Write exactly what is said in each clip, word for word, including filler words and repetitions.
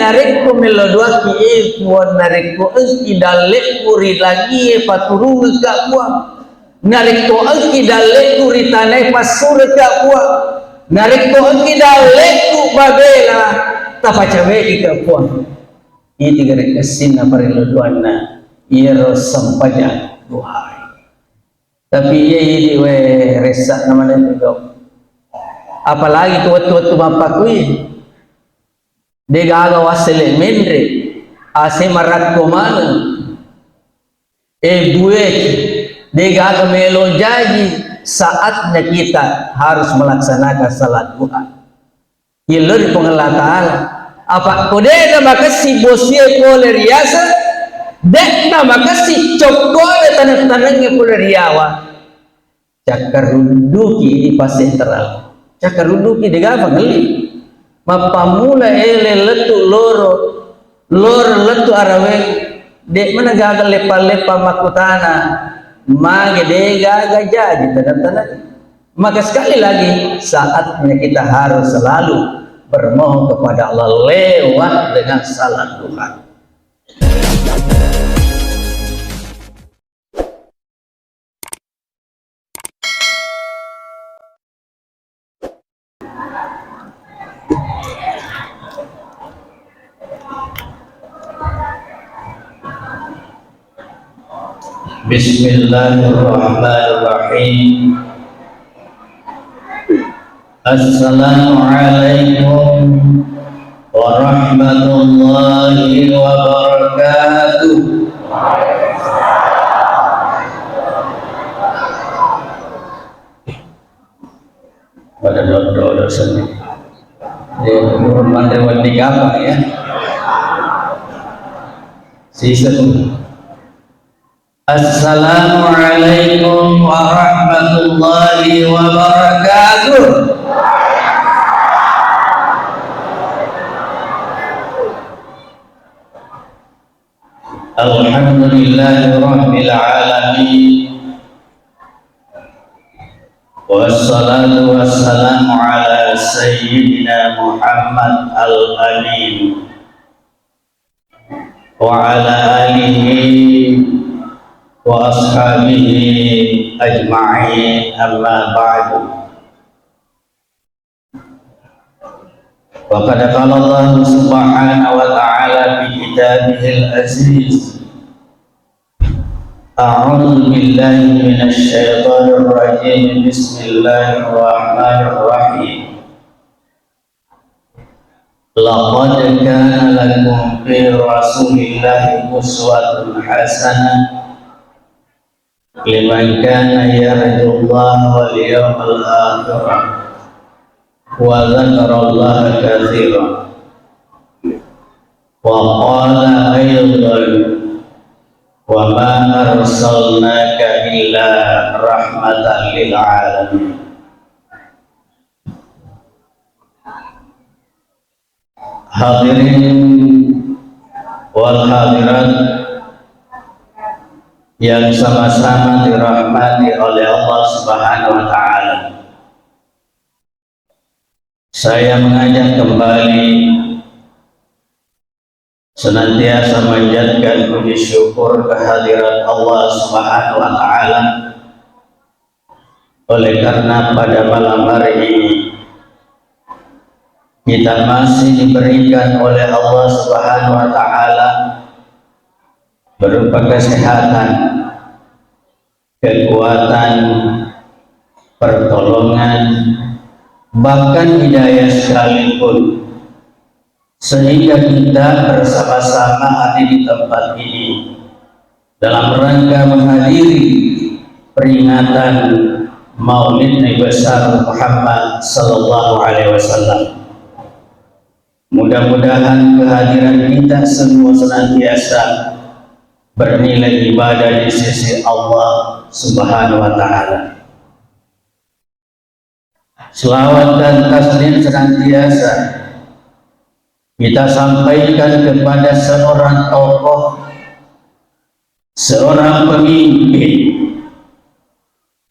Narekko mello doakki, eh Puang, narekko engki dalle'ku ri langie, paturungekka Puang. Narekko engki dalle'ku ri tanae, passurekka Puang. Narekko engki dalle'ku babela, tapacawe'ika Puang. Iti gare' kessinna parello doanna iyaro sempajang duha. Tapi iya idi we, ressa'na maneng tu gau. Apalagi tu wettu-wettu mappakui. De' gaga wassele menre, ase marakko maneng. E bueki, de' gaga melo jaji, saatnya kita harus melaksanakan salat duha. Yello ri Puang Allah Ta'ala. Apa ko de' na makessing bosie pole riaseng, de' na makessing cokkole taneng-tanengnge pole riawa. Cakkarudduki di pasentral. Cakkarudduki de' gaga pangelli. Mappammula ele lettu loro, loro lettu araweng, de' mana gaga leppa-leppa makkutana, mage de' gaga jaji taneng-taneng. Maka sekali lagi, saatnya kita harus selalu bermohon kepada Allah lewat dengan salat duha. Bismillahirrahmanirrahim. Assalamualaikum warahmatullahi wabarakatuh. Pada dodo dosen. Eh, urun manre wedding apa ya? Season. Assalamualaikum warahmatullahi wabarakatuh. Alhamdulillahirabbil alamin. Wassalatu wassalamu ala sayyidina Muhammad al-amin. Wa ala alihi wa ashabihi ajma'in, amma ba'du. Wa qad qala Allah subhanahu wa ta'ala fi kitabihil aziz. A'udzu billahi minasy syaithanir rajim. Bismillahirrahmanirrahim. Laqad kana lakum fi Rasulillahi uswatun hasanah liman kana yarjullaha wal yawmal akhir wa dzakarallaha katsira. Wa qala aidan, wa ma arsalnaka illa rahmatan lil alamin. Hadirin wal hadirat yang sama-sama dirahmati oleh Allah Subhanahu wa Ta'ala. Saya mengajak kembali senantiasa manjatkan puji syukur kehadirat Allah Subhanahu wa Ta'ala. Oleh karena pada malam hari ini kita masih diberikan oleh Allah Subhanahu wa Ta'ala berupa kesehatan, kekuatan, pertolongan, bahkan hidayah sekalipun, sehingga kita bersama-sama hadir di tempat ini dalam rangka menghadiri peringatan Maulid Nabi Besar Muhammad sallallahu alaihi wasallam. Mudah-mudahan kehadiran kita semua senantiasa bernilai ibadah di sisi Allah Subhanahu wa Ta'ala. Selawat dan taslim senantiasa kita sampaikan kepada seorang tokoh, seorang pemimpin,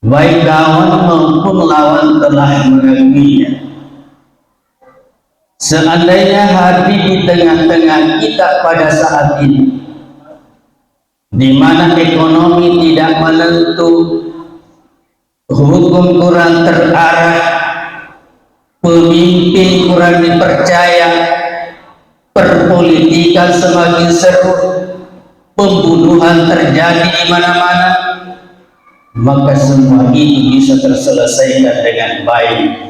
baik kawan maupun lawan telah mengakuinya. Seandainya hadir di tengah-tengah kita pada saat ini, di mana ekonomi tidak menentu, hukum kurang terarah, pemimpin kurang dipercaya, perpolitikan semakin seru, pembunuhan terjadi di mana-mana, maka semua itu bisa terselesaikan dengan baik.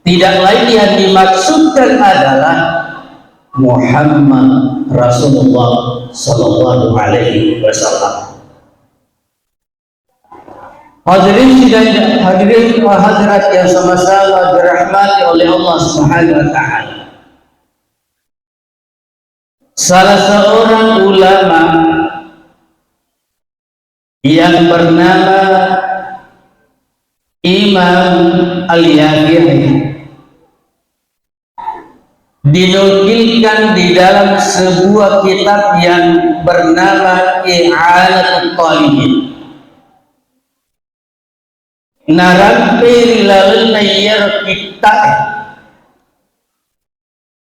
Tidak lain yang dimaksudkan adalah Muhammad Rasulullah sallallahu alaihi wasallam. Hadirin sidang, hadirin wa hadirat yang sama-sama dirahmati oleh Allah Subhanahu wa Ta'ala. Salah seorang ulama yang bernama Imam Al-Yafi'i dinukilkan di dalam sebuah kitab yang bernama I'anatut Talibin. Narampe ri lalenna iyaro kitta'e,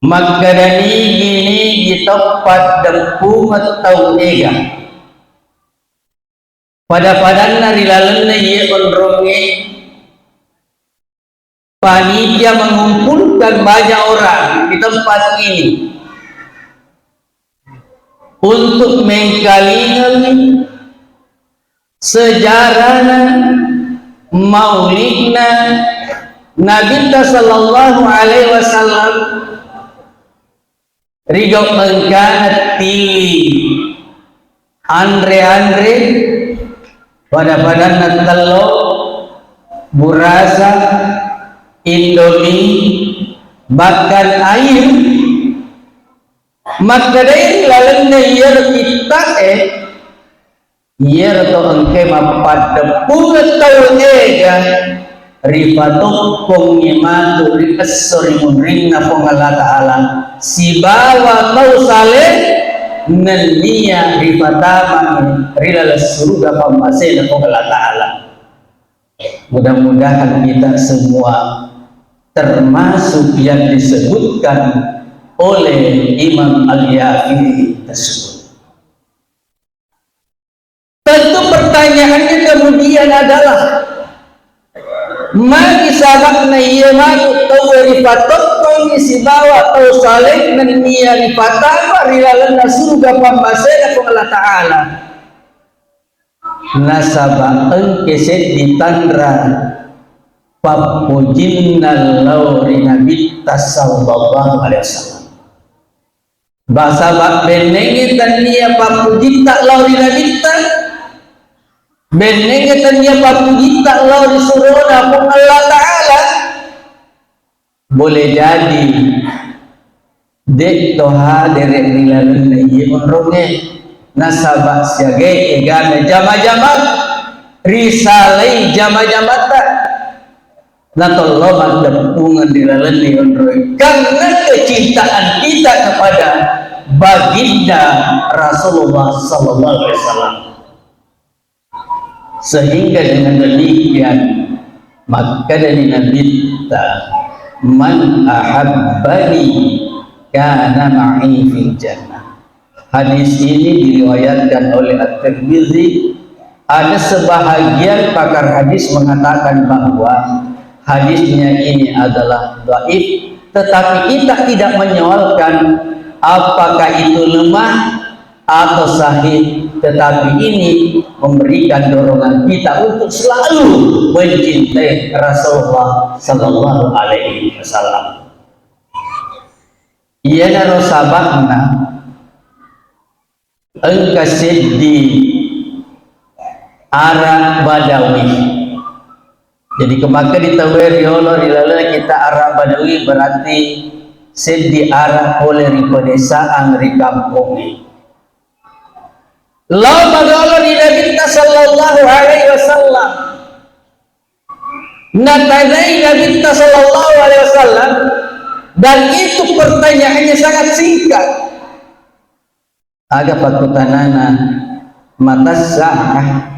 makkeda nigi-nigi tau paddeppungeng tau ega. Pada-padanna ri lalenna iye onrongnge, panitia mengumpulkan banyak orang di tempat ini untuk mengkalingai sejarahna, maulidna Nabitta sallallahu alaihi wasallam, rigau engkana tiwi anre-anre, pada-padanna tello, burasa, indomie, bahkan air. Makkedai ri lalenna iyaro kitta'e, iyaro to engkae mappaddeppungeng tau ega, rifatokkongngi matu ri esso ri munrinna Puang Allah Ta'ala sibawa tau saleh nennia rifatamai ri laleng suruga pammasena Puang Allah Ta'ala. Mudah-mudahan kita semua termasuk yang disebutkan oleh Imam Al-Yafi'i tersebut. Tentu pertanyaannya kemudian adalah, magi saba'na iya matu tau rifatokkongngi sibawa tau saleh nennia rifatama ri lalenna suruga pammasena Puang Allah Ta'ala? Nasaba engke seddi tanra pappojinna lao ri Nabitta sallallahu alaihi wasallam. Basaba bennengnge tennia pappujitta lao ri Nabitta, bennengnge tennia pappujitta lao ri surona Puang Allah Ta'ala. Boleh jadi de' to hadere ri lalenna iye onrongnge, nasaba siagai egana jama-jama, risalai jama-jamata, natollo maddeppungeng ri lalenna onroe karena kecintaan kita kepada baginda Rasulullah sallallahu alaihi wasallam. Sehingga dengan demikian, makkedani Nabitta, "Man ahabbani kana ma'i fil jannah." Hadis ini diriwayatkan oleh At-Tirmizi. Ada sebahagian pakar hadis mengatakan bahwa hadisnya ini adalah dhaif, tetapi kita tidak menyoalkan apakah itu lemah atau sahih, tetapi ini memberikan dorongan kita untuk selalu mencintai Rasulullah sallallahu alaihi wasallam. Iyanaro saba'na engka seddi ara Badawi. Jadi, kemakkedai tauwe riolo ri laleng kita ara Badawi, berarti seddi ara pole ri pedesaan ri kampongnge. Lao magolo ri Nabitta sallallahu alaihi wasallam. Natanai Nabitta sallallahu alaihi wasallam, dan itu pertanyaannya sangat singkat. Aga pakkutanana, "Mata sa'ah?"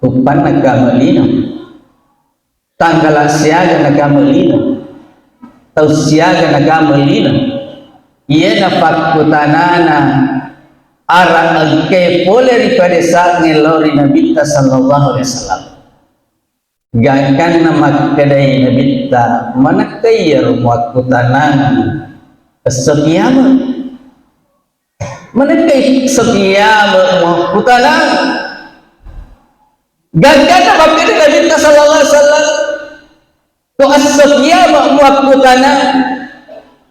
Uppanna kamelino. Tanggala siaga na kamelino. tau siaga naga mellina. Iyena pakkutanana ara engkae pole ri padesangnge lao ri Nabitta sallallahu alaihi wasallam. Gangkanna makkedai Nabitta, "Manekkai iyaro muakkutanang esso kiamat? Manekkai esso kiamat muakkutanang?" Gangkanna makkedai Nabitta sallallahu alaihi wasallam, "Ko esso kiamat muakkutanang,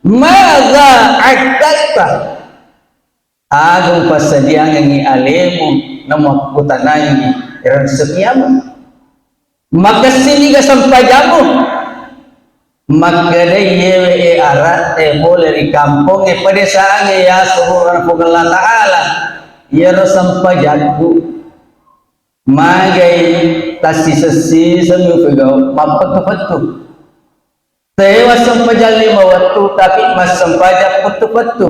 madza a'dadta?" Aga upassadiangengngi alemu namuakkutanangi ero esso kiamat? Makessiniga sempajammu? Makkedai, "Iyewe e aratte pole ri kampongnge, padesangnge, ya surona Puang Allah Ta'ala, iyaro sempajakku." Magai tassiseng-siseng ufegau mappettu-pettu. Tewa sempajang lima wettu, tapi massempajang pettu-pettu.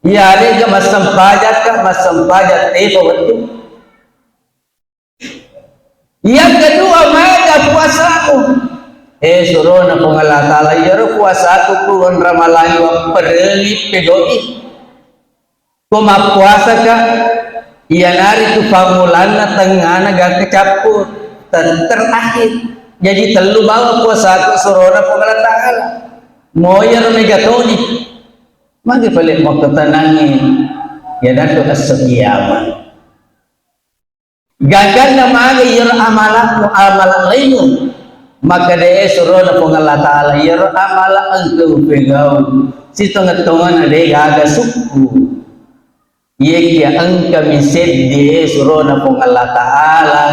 Iyarega massempajakka, massempajang tepa wettu. Yang kedua, maga puasamu. Eh, surona Puang Allah Ta'ala, iyaro puasaku ku uleng Ramalangi wapperengi pegoi. Ko mappuasaka, iyanaritu fammulanna tengngana gangka cappur, ter-, terakhir. Jadi tellu bawang puasaku surona Puang Allah Ta'ala. Moyaro mega toni. Magi pale makkutanangi, iyanatu esso kiamat. Gangkanna maga iyaro amala-, amala laingnge. Makkeda e surona Puang Allah Ta'ala, iyaro amala engka upegau, sitongeng-tongenna de gaga sukku. Iyakiya engkami seddi e surona Puang Allah Ta'ala.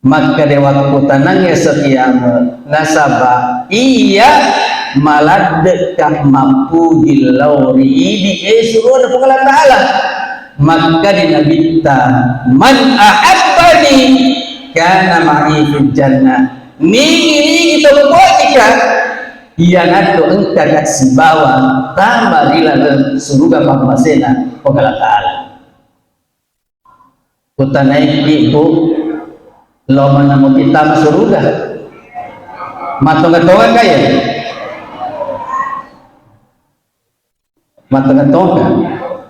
Makkeda wakkutanangnge esso kiamat, nasaba iya maladdekka mappuji lao ri idi e surona Puang Allah Ta'ala. Makkeda Nabitta, "Man ahabbani kana ma'i fil jannah." Nigi-nigi to mupojika, iyanatu engkaka sibawa tama ri laleng suruga pammasena Puang Allah Ta'ala. Kutanaiki, Bu, lao maneng muki tama suruga? Matonga-tonga kaya? Matonga-tonga.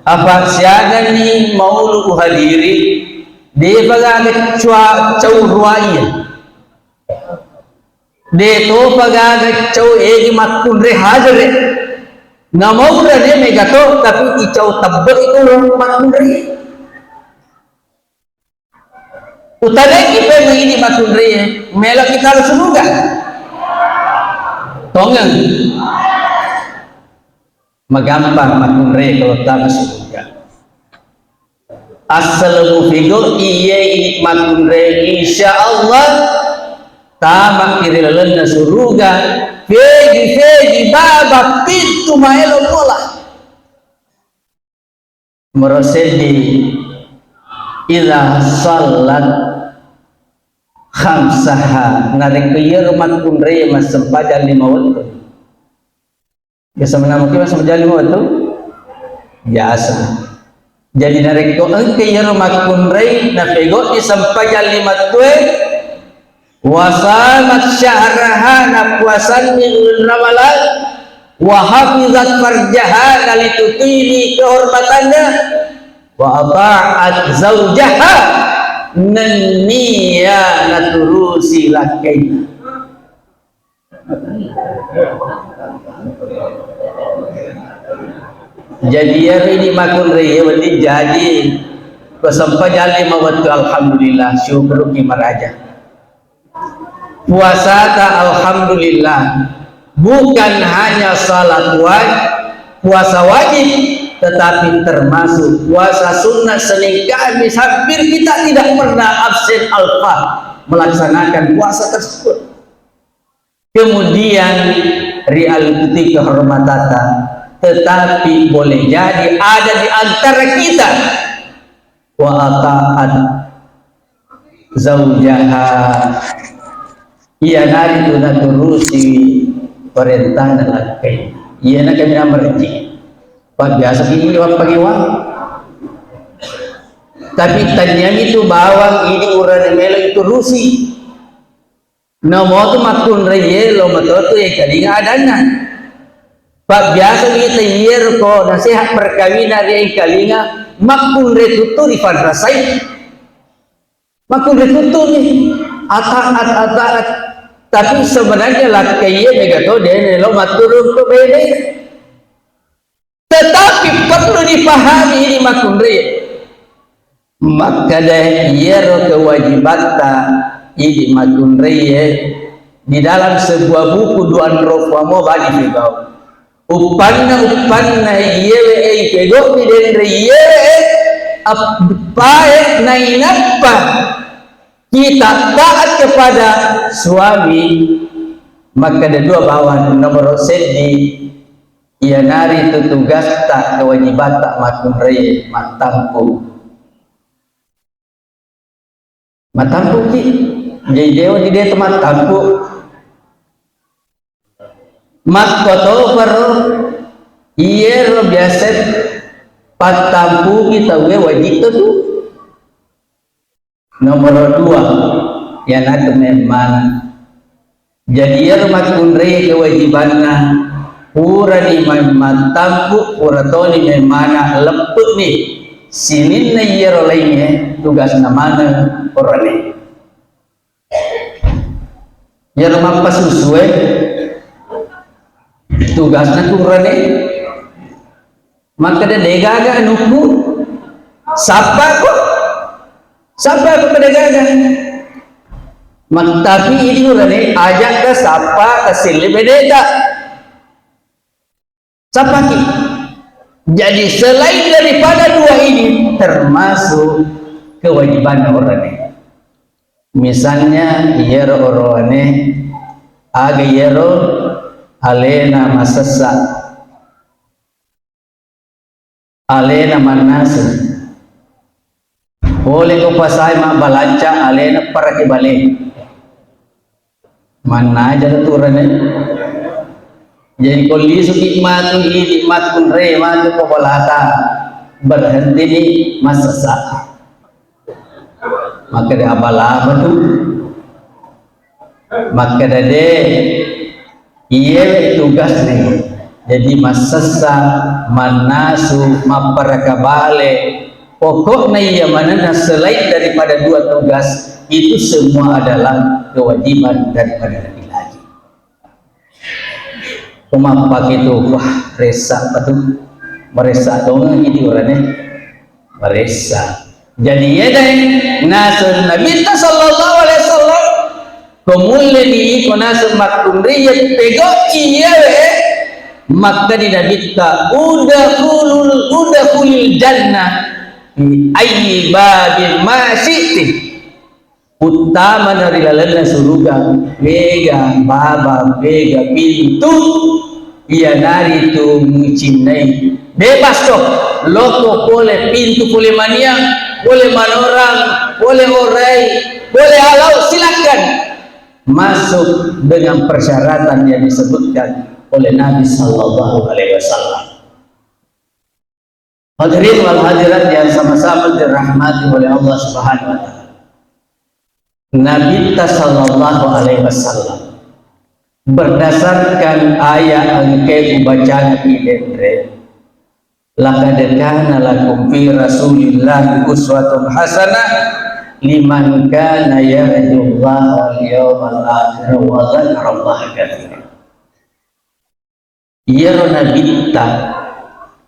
Apa siagani maulu uhadiri, depa gaga cua-, cau ruaiya. De topa gaga cau egi makkunrai hadere. Namaurane mega to, tapi icau tebbe iko makkunrai. Utanaiki pemeng idi makkunrai, melo kita suruga. Tongeng. Magampang makkunrai kalau tama suruga. Assalemu figo iye idi makkunrai, insya Allah tama ri lalenna suruga. Fegi-fegi baba pintu maelo mola. Mero seddi, idza shallat khamsaha, narekko iyaro makkunrai massempajang lima wettu. Biasa menamo ki massempajang lima wettu? Biasa. Jadi narekko engka iyaro makkunrai napegau'i sempajang lima wettue, wa shamat syahraha, napuasanni uleng Ramalang, wa hafizat farjaha, nalitutui kehormatanna, wa ata'at zaujaha, nenniya naturusi lakkainna. Jadi iyaro idi makkunrai wedding jaji. Ko sempajang lima wettu, alhamdulillah, syukuruki maraja. Puasata, alhamdulillah, bukan hanya salat waj-, puasa wajib, tetapi termasuk puasa sunnah Senin Kamis. Hampir kita tidak pernah absen alfa melaksanakan puasa tersebut. Kemudian rialituti kehormatata, tetapi boleh jadi ada di antara kita wa ata'at zaujaha, iyanaritu naturusi parentana lakkai. Iyana kami namerji. Pak biasa kini wappagiwang. Tapi tanyami tu bawang idi urane melo iturusi. Namotu makkunraie lo matotu engkalinga adanna. Pabbiasa kita iyero ko nasehat perkawinan ri engkalinga, makkunrai tuttu rifanrasai. Makkunrai tuttu ni, ataat, ataat. Tapi sebenarnya lakkaie mega to de' nelo matturung ko bene. Tetapi perlu dipahami ini makkunrai. Makkeda iyaro kewajibatta idi makkunraie di dalam sebuah buku duanro fuamo bagi figau. Uppanna, uppanna iyewe e, ipego'ni denre iyewe e, appae nainappa kita taat kepada suami, makkeda dua bawang, nomor seddi, iyanaritu tugasta, kewajibatta makkunrai mattampu. Mattampuki, jadi dewa di desa mattampu. Makkotoparo iyero biasa pattampuki tauwe wajib tetu. Nomor dua, iyanatu memmana. Jadi iyaro makkunrai kewajibanna purani ma-, mattampu, pura toni memmana leppe'ni sininna iyaro laingnge tugasna maneng orane. Iyaro mappasusue tugasna kurane. Makkeda, "Degaga anukku, sappako, sappako pada gaga." Mak-, tapi idi urane ajakka sappa taselle bedeta. Sappaki. Jadi selain daripada dua ini termasuk kewajiban orane. Misalnya iyero oroane aga iyero alena masessa. Alena mannasu. Pole ko pasai mabbalanca alena parake bale. Mannaja turane. Jadi ko lisuki matu idi makkunrai matu ko balata. Berhenti ni masessa. Makkeda abala apa tu? Makkeda de, iyewe tugasni. Jadi massessa, mannasu, mapparaka bale. Pokokna iya manenna selain daripada dua tugas itu semua adalah kewajiban daripada laki-laki. Ko mappake tu, wah, ressa apa tu? Maressa tongeng idi urane. Maressa. Jadi yedai naseng Nabitta sallallahu alaihi wasallam, ko mulle ni ko naseng makkunrai pego iyewe, makkani Nabitta, "Udkhulul, udkhulil jannah bi ayyi babin ma syi'ti." Uttamana ri lalenna suruga, mega baba, mega pintu, iyanaritu mucinnai. Bebas to, loko pole pintu, pole mania, pole manorang, pole orai, pole alau, silakan masuk dengan persyaratan yang disebutkan oleh Nabi sallallahu alaihi wasallam. Hadirin wal hadirat yang sama-sama dirahmati oleh Allah Subhanahu wa Ta'ala. Nabitta sallallahu alaihi wasallam, berdasarkan ayat engke ubacana idenre, "Laqad kana lakum fi Rasulillahi uswatun hasanah liman kana yarjullaha wal yawmal akhir wa dzakarallaha katsira." Iyaro Nabitta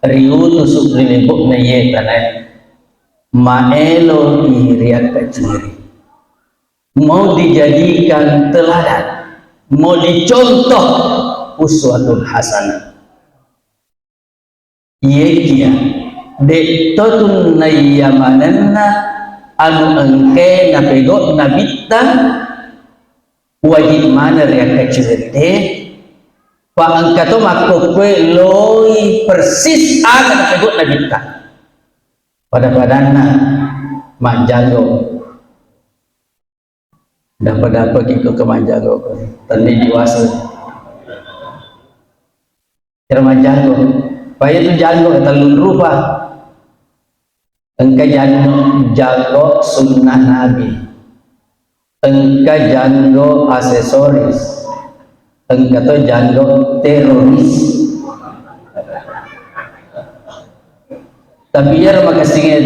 riutusu ri lebo'na iye tanae, maelo iriakkacueri. Mau dijadikan teladan, mau dicontoh uswatun hasanah. Iyekia, de'to tunna iya manenna anu engkae napegau Nabitta, wajib maneng riakkacuette, pa engka to makkokkoe loi persis aga napegau Nabitta. Pada-padanna majjanggo. Dapa-dapa kiko ke majjanggo, tenni diwase. Kira majjanggo. Paya tu janggo tellung rupa. Engka janggo, janggo sunnah Nabi. Engka janggo aksesoris, engka to janggo teroris. Tapi iyaro makessingngé,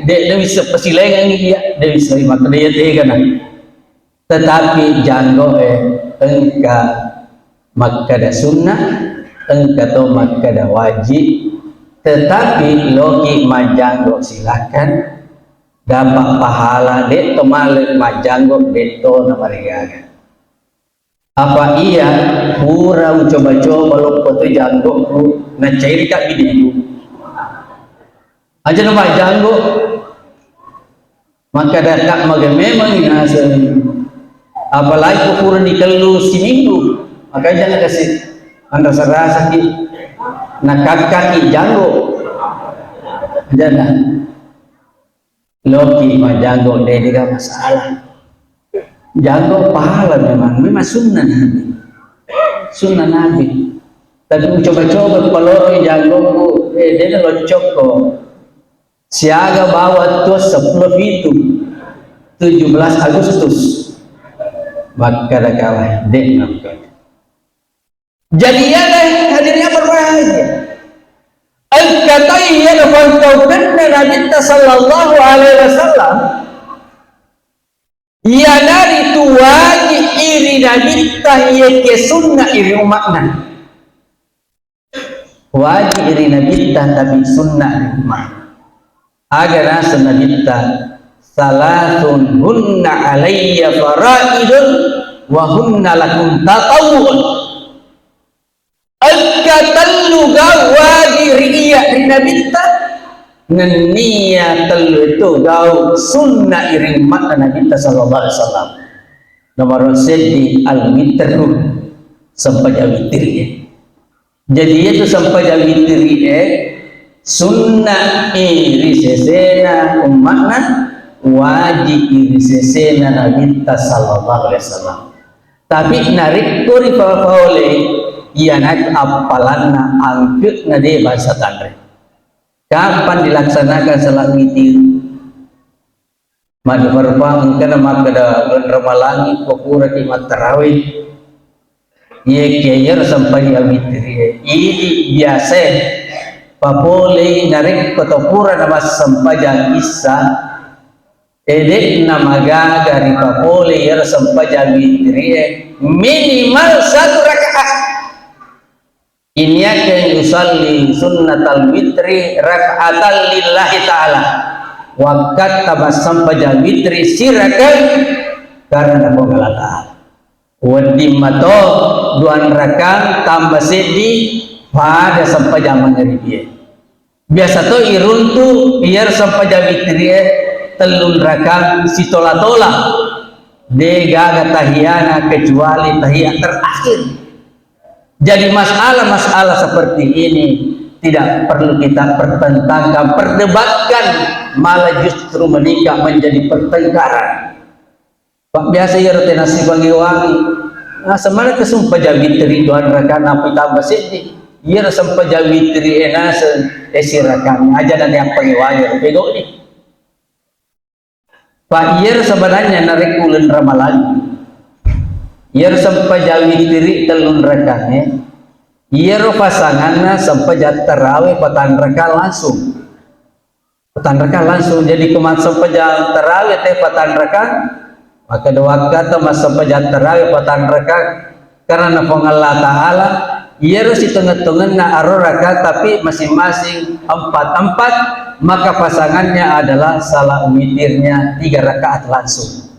dé', dé' wisseng pasilaingeng iya, dé' wisseng makkeda iya tegana. Tetapi janggoé engka makkeda sunnah, engka to makkeda wajib. Tetapi loki majjanggo, silakan, dapat pahala, dé' to male majjanggo, dé' to namarigaga. Apa iya pura ucoba-coba loppo tu janggoku, nacairika bidiku. Aja na majjanggo, maka dadak maga memang naseng. Apalagi ko pura dikellu siminggu, makanya jangan kasih manrasa-rasa ki, nakakkaki janggo. Aja na. Loki majjanggo, dé', dé' ga masalah. Janggo pahala memang, memang sunnah Nabi. Sunnah Nabi. Tapi ku coba-coba paloroi janggoku, eh, dé' na loccokko. Siaga bawa tuas seppulo pitu, tujuh belas Agustus. Makkeda kawa, dé' na. Jadi iyana hadirin yang berbahagia. Engka to iyana pangkaukenna Nabitta sallallahu alaihi wasallam, iyanaritu wajib iri Nabitta, iyakiya sunnah iri umma'na. Wajib iri Nabitta, tapi sunnah iri umma'na. Aga naseng Nabitta, "Salasun hunna alayya faraidun wa hunna lakum tatawwu'un." Engka tellu gau wajib ri iyya ri Nabitta, nenniya tellu itu gau sunnah iri umma'na Nabitta sallallahu alaihi wasallam. Nomor seddi al-witru, sempajang witri. Jadi, iyatu sempajang witri e, sunnah i ri sesena umma'na, wajib i ri sesena Nabitta sallallahu alaihi wasallam. Tapi narekko ripapaolei, iyanatu appalanna angke'na de bangsa tanre. Kapan dilaksanakan salat witir? Maddeparpang engkana makkeda, "Bulan Ramalangi ko puraki mattarawe." Iye kiya iyaro sempajang witri e. Idi biasae papolei narekko to pura namassempajang issa, e de'na magaga ripapolei iyaro sempajang witri e minimal satu rakaat. Iniaken usalli sunnatal witri rak'atan lillahi ta'ala. Wakkatta massempajang witri sirakang karena Puang Allah Ta'ala. Wedding mato duanrakang tamba seddi pada sempajang mangaribie. Biasa to iruntu iyaro sempajang witri e tellunrakang sitola-tola. De gaga tahiyana kecuali tahiyat terakhir. Jadi masalah-masalah seperti ini tidak perlu kita pertentangkan, perdebatkan, malah justru menikah menjadi pertengkaran. Pak, biasa iyaro tenasi pangewangi. Nah, semana kesempajang witri duanrakang apa tambah seddi. Iyaro sempajang witri e naseng, e sirakang aja nanti apa pangewangi, pegau ni. Pa iyaro sebenarnya narekko uleng Ramalang, iyaro sempajang witiri tellunrakangnge, iyaro pasanganna sempajang tarawe patanrakang langsung. Patanrakang langsung. Jadi, ko massempajang tarawe te patanrakang, maka dua wakka to massempajang tarawe patanrakang. Karena Puang Allah Ta'ala, iyaro sitongeng-tongenna aroraka, tapi masing-masing empat-empat, maka pasangannya adalah salat witirnya tiga rakaat langsung.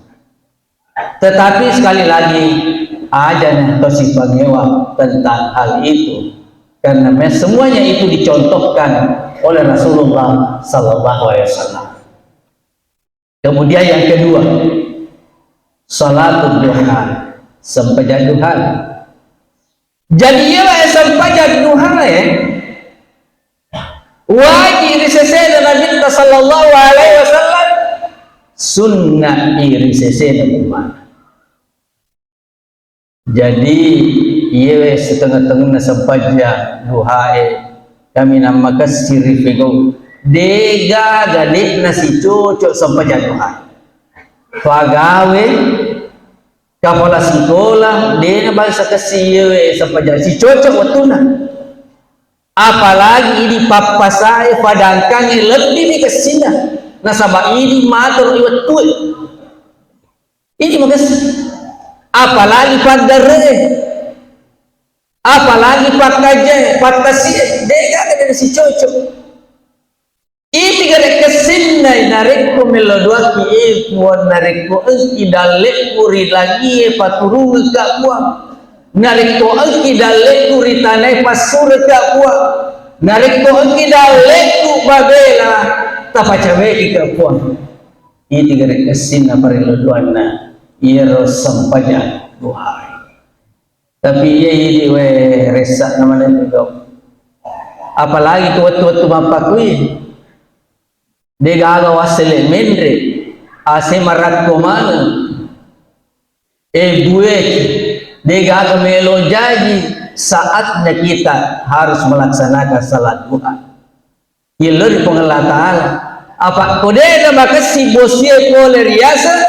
Tetapi sekali lagi, aja na to sipangewa tentang hal itu. Karena me-, semuanya itu dicontohkan oleh Rasulullah sallallahu alaihi wasallam. Kemudian yang kedua, salatul duha, sempajang duha. Jadi, iya wae sempajang duha e, wajib ri sesena Nabitta sallallahu alaihi wasallam, sunnah ri sesena umat. Jadi, iyewe setengah-tengahna sempajang duhae, kaminang makessing ri pegau. Degaga de'na sicoco sempajang duhae. Pagawe, Kapala sikola, dena bangsa kessi iyewe sempajang, sicocok wettunna. Apalagi idi pappasae, padangkangnge, lebbiwi kessinna. Nasaba idi matoro i wettue. Idi makessi. Apalagi paddaree. Apalagi pakkajae, pattasie, degaga dena sicocok. Iti gare kessinna narekko mello doakki, eh Puang, narekko engki dalle'ku ri langie, paturungekka Puang. Narekko engki dalle'ku ri tanae, passureka Puang. Narekko engki dalle'ku babela, tapacawe'ika Puang. Iti gare kessinna parello doanna iyaro sempajang duhae. Tapi iya idi we ressa'na maneng gau. Apalagi ko wettu-wettu mappakui. Degaga wassele menre, ase marakko maneng. E bueki, degaga melo jaji, saatnya kita harus melaksanakan salat duha. Yello ri Puang Allah Ta'ala. Apa ko de'na makessi bosie pole riaseng,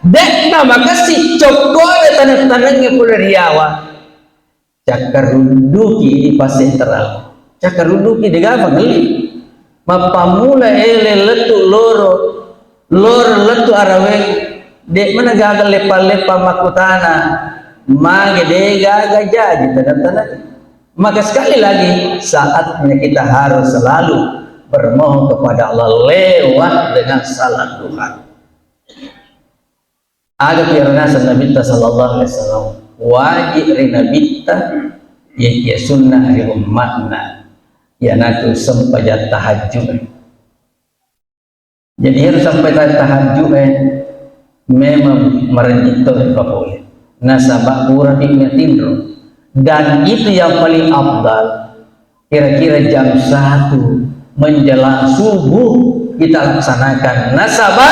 de'na makessi cokkole taneng-tanengnge pole riawa. Cakkarudduki di pasentral. Cakkarudduki degaga mangelli. Mappammula ele lettu loro, loro lettu araweng, de' mana gaga leppa-leppa makkutana, mage degaga jaji taneng-taneng. Maka sekali lagi, saatnya kita harus selalu bermohon kepada Allah lewat dengan salat duha. Aga piyaro naseng Nabitta sallallahu alaihi wasallam, wajib ri Nabitta, iyakiya sunnah ri umma'na, iyanatu sempajang tahajud. Jadi, ero sempajang tahajud e memang marejjing to ripapole. Nasaba purani natinro. Dan itu yang paling afdal. Kira-kira jam satu menjelang subuh kita laksanakan. Nasaba,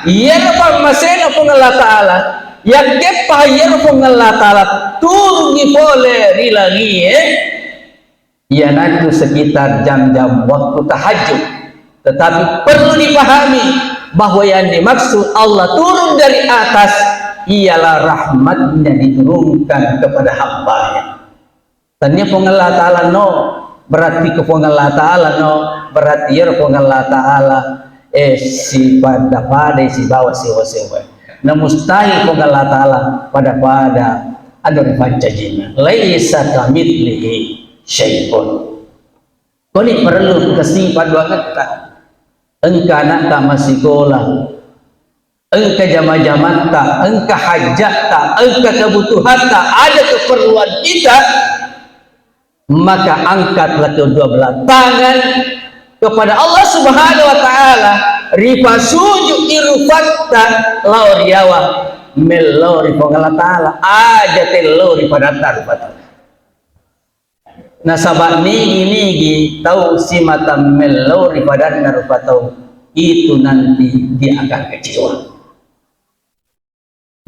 iyaro pammasena Puang Allah Ta'ala, yakkeppa iyaro Puang Allah Ta'ala turungi pole ri langie, iyanatu sekitar jam-jam waktu tahajud. Tetapi perlu dipahami bahwa yang dimaksud Allah turun dari atas ialah rahmatnya diturunkan kepada hambanya. Tania Puang Allah Ta'ala no, berarti ke Puang Allah Ta'ala no, berarti iyaro Puang Allah Ta'ala, eh, sipada-pada sibawa sewa-sewa. Na mustahil Puang Allah Ta'ala pada-pada anu ripancajinna. Laisa kamitslihi syai'un. Koni parellu kasi paddoangetta. Engka anakta massikola, engka jama-jamatta, engka hajatta, engka kebutuhatta, ada keperluan kita, maka angkatlah kedua belah tangan kepada Allah Subhanahu wa Ta'ala, ripasuju irufatta lao riawa, mello ri Puang Allah Ta'ala, aja tello ri padatta rufa tau. Nasaba nigi-nigi tau simata mello ri padanna rupa tau, itu nanti dia akan kecewa.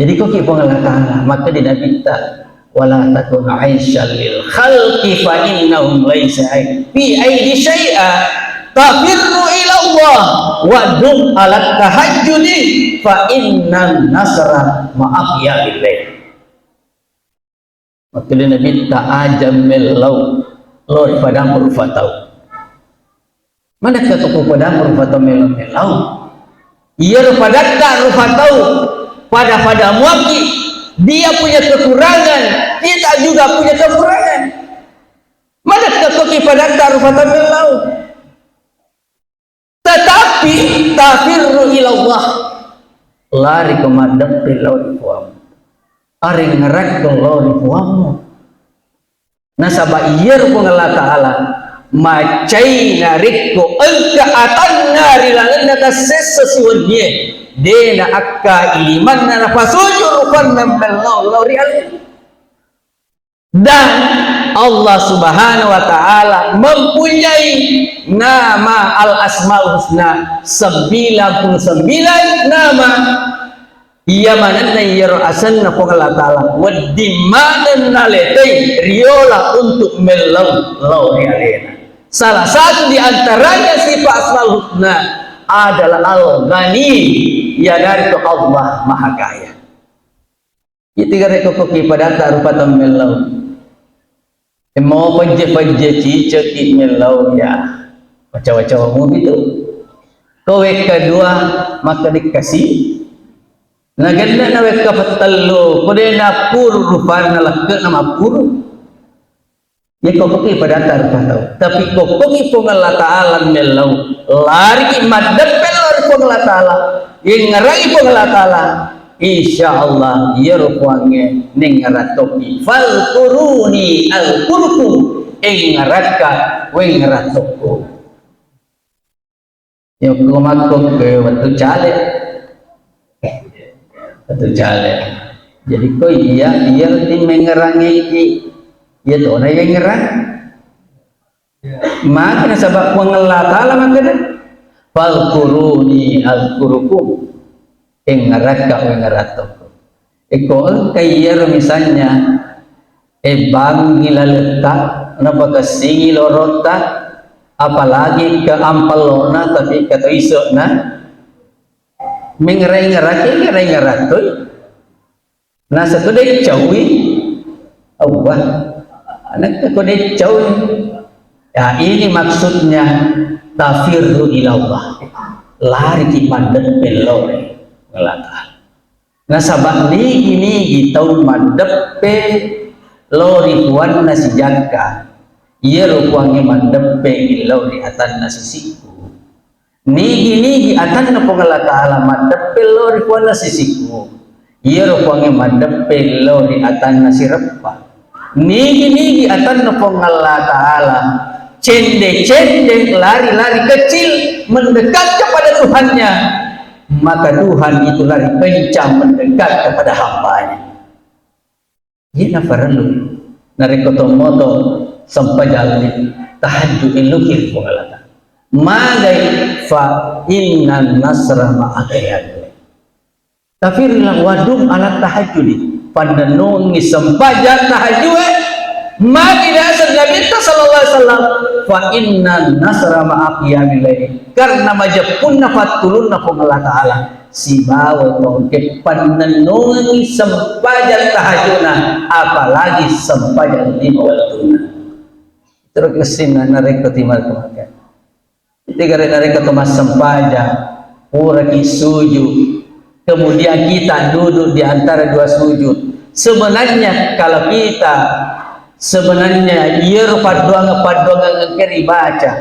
Jadi koki Puang Allah Ta'ala, maka di Nabitta, "Wala takun aisyan lil khalqi fa innahum laisa ai-, fi aidi syai'a, tafirru ila Allah wa dum ala tahajjudi fa innan nasra ma'a qiyamil lail." Makkeda Nabitta, aja mellau lao ri padang rufa tau. Manakka ko padang rufa tau mellau-mellau? Iyaro padatta rufa tau pada-pada muakki, dia punya kekurangan, kita juga punya kekurangan. Manakka koki padatta rufa tau mellau? Tetapi tafirru ilallah, lari ko maddeppe lao ri Puang. Arengngerakko lao ri Puammu. Nasaba iyaro Puang Allah Ta'ala macai narekko engka atanna ri lalenna tassessa siwennie, de naakka ilimanna napasuju rupanna mellau lao ri alena. Dan Allah Subhanahu wa Ta'ala mempunyai nama Al-Asmaul Husna, sembilan puluh sembilan nama. Iya manenna iyaro asenna Puang Allah Ta'ala wedding maneng naletei riola untuk mellau lao ri alena. Salah satu di antaranya sifat Asmaul Husna adalah Al-Ghani, iyanaritu Allah Maha Kaya. Iti gare' ko koki padata rupa tammellau. Emmo pejje-pejje ciceki mellau ya. Wacawa-cawa mupi tu. Ko wekka dua maka dikasi. Na genne na wekka petellu, ko de' nappuru rupanna lekke na mappuru. Yeko koki padata rupa tau. Tapi ko koki Puang Allah Ta'ala mellau, lariki maddeppe lao ri Puang Allah Ta'ala. Yengngerangi Puang Allah Ta'ala. Insya Allah, iyaro Puangnge nengngerang tokki. "Fadhkuruni adhkurkum." Engngerakka, wengngerang tokko. Yokko makko ke wettu cale. Wettu cale. Jadi ko iya, iya ti mengngerangiki. Iya tona iya ngerang. Maka nasaba Puang Allah Ta'ala makkeda, "Fadhkuruni adhkurkum." Engngerakka, wengngerang tokko. Eko engka iyaro misalnya, eh, bangungi laletta, napakessingi lorotta, apalagi ke ampellona, tapi ke toise'na, mengngerang-ngerang, mengngerang-ngerang toi. Nasaba ko deccaui, Allah. Anakka ko deccaui. Ya, ini maksudnya tafirru ilallah. Lariki maddeppe lao ri Allah Ta'ala. Nasaba nigi-nigi tau maddeppe lao ri puanna sijakka, iyaro Puangnge maddeppe lao ri atanna sisikku. Nigi-nigi atanna Puang Allah Ta'ala maddeppe lao ri puanna sisikku, iyaro Puangnge maddeppe lao ri atanna sireppa. Nigi-nigi atanna Puang Allah Ta'ala cende-cende, lari-lari kecil mendekat kepada Tuhannya, maka Tuhan itu lari kencang mendekat kepada hambanya. Iyana parellu. Narekko tommoto sempajang tahajud, eloki ri Puang Allah Ta'ala. Magai? Fa inna nasra ma'a qiyamil lail. Tafirru ila wa dum ala tahajjudi. Pannennungi sempajang tahajud e. Magi naseng Nabitta sallallahu alaihi wasallam, fa inna nasra ma'a qiyamil lail. Karena majeppunna pattulunna Puang Allah Ta'ala sibawa tongke pannennungengi sempajang tahajudna, apalagi sempajang lima wettunna. Terus kessinna narekko timal kemaka. Jadi gare narekko to massempajang, puraki sujud, kemudian kita duduk di antara dua sujud. Sebenarnya kalau kita, sebenarnya iyaro paddoangeng-paddoangeng engka ribaca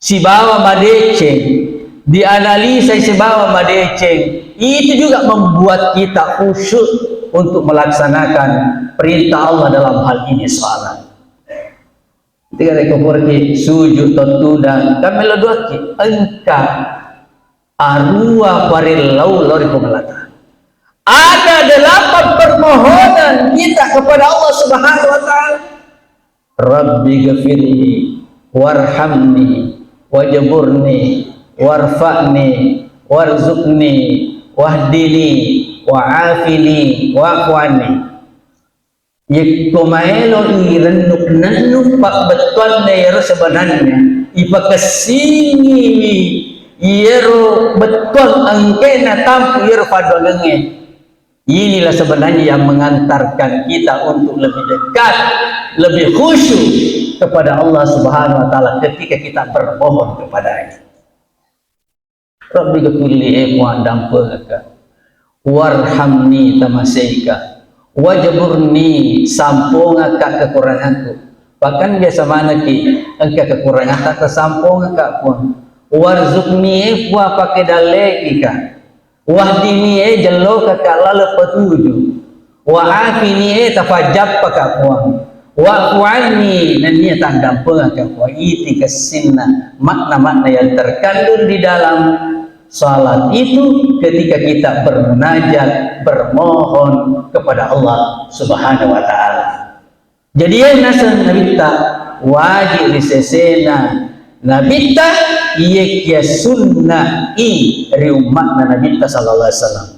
sibawa madeceng, dianalisa sibawa madeceng, itu juga membuat kita khusyuk untuk melaksanakan perintah Allah dalam hal ini salat. Ketika rekko puraki sujud to tudang, kan melo duakki, engka arua parellau lao ri Puang Allah Ta'ala. Ada delapan permohonan kita kepada Allah Subhanahu wa Ta'ala. Rabbi ghafirli warhamni wajburni warfa'ni warzuqni wahdini wa'afini wa'fu anni. Yekko maelo irennu-nennu pabbettuanna iyaro sebenarnya, ipakessingiwi iyaro bettuang engkena tampu iyaro paddoangengnge. Inilah sebenarnya yang mengantarkan kita untuk lebih dekat, lebih khusyuk kepada Allah Subhanahu wa Ta'ala ketika kita bermohon kepada-Nya. Rabbi ghafirli, eh, Puang, dampengaka. Warhamni, tamaseika. Wajburni, sampongaka kekuranganku. Bahkan biasa manekki, engka kekurangan tak tersampongaka, Puang. Warzuqni, eh, Puang, pake dallekika. Wahdini, eh, jellokaka laleng petunjuk. Wa afini, eh, tafajjappaka, Puang. Wa'fu anni, nennia taddampengaka, Puang. Iti kessinna makna-makna yang terkandung di dalam salat itu ketika kita bermunajat, bermohon kepada Allah Subhanahu wa Ta'ala. Jadi, iya naseng Nabitta wajib ri sesena Nabitta, iyakiya sunna'i ri ummatna Nabitta sallallahu alaihi wasallam.